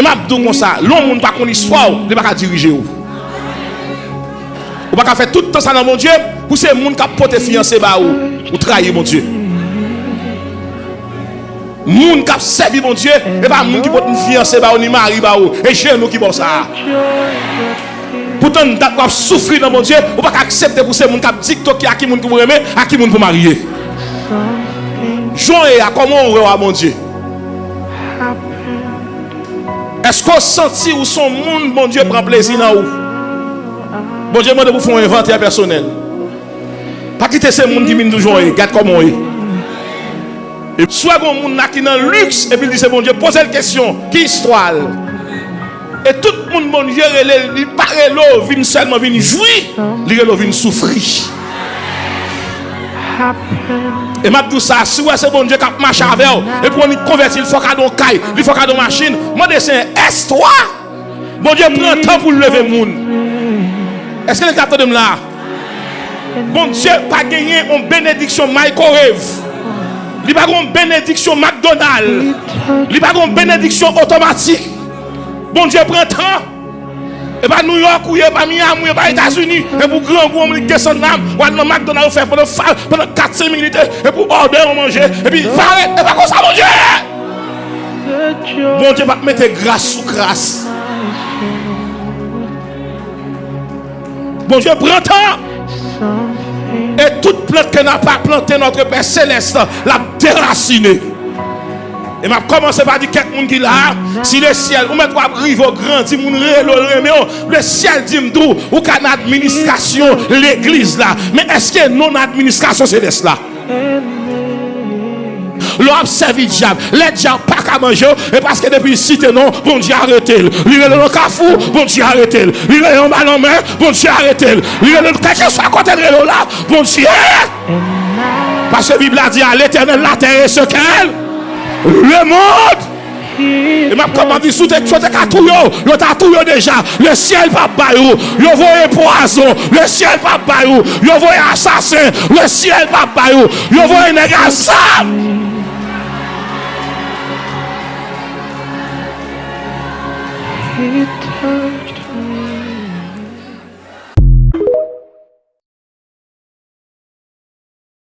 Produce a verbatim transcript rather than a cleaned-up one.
E m ap di w konsa, lè yon moun pa konn istwa w, li pa ka dirije w. Ou pa ka fè tout tan sa nan Bondye, pou se moun k ap pote fiyanse ba ou, ou trayi Bondye. Moun k ap sèvi Bondye, e pa moun ki pot fiyanse ba ou, ni mari ba ou. E jenou ki ba w sa a. Pou tann dat w ap soufri nan Bondye, ou pa ka aksepte pou se moun k ap dikte w ki a ki moun ki pou renmen, a ki moun pou marye. Jan w ye a, kòman w wè w a Bondye? Èske w santi ou se yon moun Bondye pran plezi nan ou? Bondye mande pou w fè yon envantè pèsonèl. Pa kite se moun ki vin di w jan w ye, gad kòman w ye. E si w wè gon moun la ki nan liks, epi l di se Bondye, poze l kesyon, ki istwa l? E tout moun Bondye rele l, li pa rele w vin sèlman vin jwi, li rele w vin soufri. E m ap di w sa, si w wè se Bondye k ap mache avè w, epi w annik konvèti l, fò w ka gen yon kay, li fò w ka gen yon machin, mande Senyè, èske w a Bondye pran tan pou l leve moun. Èske legliz ap tande m la? Bondye pa genyen yon benediksyon microwave. Li pa gen yon benediksyon McDonald. Li pa gen yon benediksyon otomatik. Bondye pran tan. E pa New York ou ye, e pa Miami ou ye, e pa Etazini. Epi w grangou, w annik desann la, w al nan McDonald, ou fè pandan, pandan kat, senk minit, epi w òdè yon manje, epi parèt. E pa konsa Bondye ye. Bondye p ap mete gras sou kras. Bondye pran tan. E tout plant ke n ap plante, notre Père Céleste, l ap derasine. E m ap kòmanse pa di kèk moun ki la a, si lesyèl, ou mèt w ap rive, w grandi, moun rele w, renmen w, lesyèl di m tou, ou ka nan administrasyon legliz la. Men èske non nan administrasyon selès la? Lè w ap sèvi dyab, lè dyab pa ka manje w, e paske depi l site non w, Bondye arete l. Li rele w nan kafou, Bondye arete l. Li rele w anba lanmè, Bondye arete l. Li rele w kèlkeswa kote l rele w la, Bondye. Paske Bib la di, à l'Éternel la terre et ce qu'elle, le monde. E m ap kòmanse di, si w te, si w te ka touye w, yo ta touye w deja. Lesyèl p ap bay ou. Yo voye pwazon. Lesyèl p ap bay ou. Yo voye asasen. Lesyèl p ap bay ou. Yo voye nèg a zam.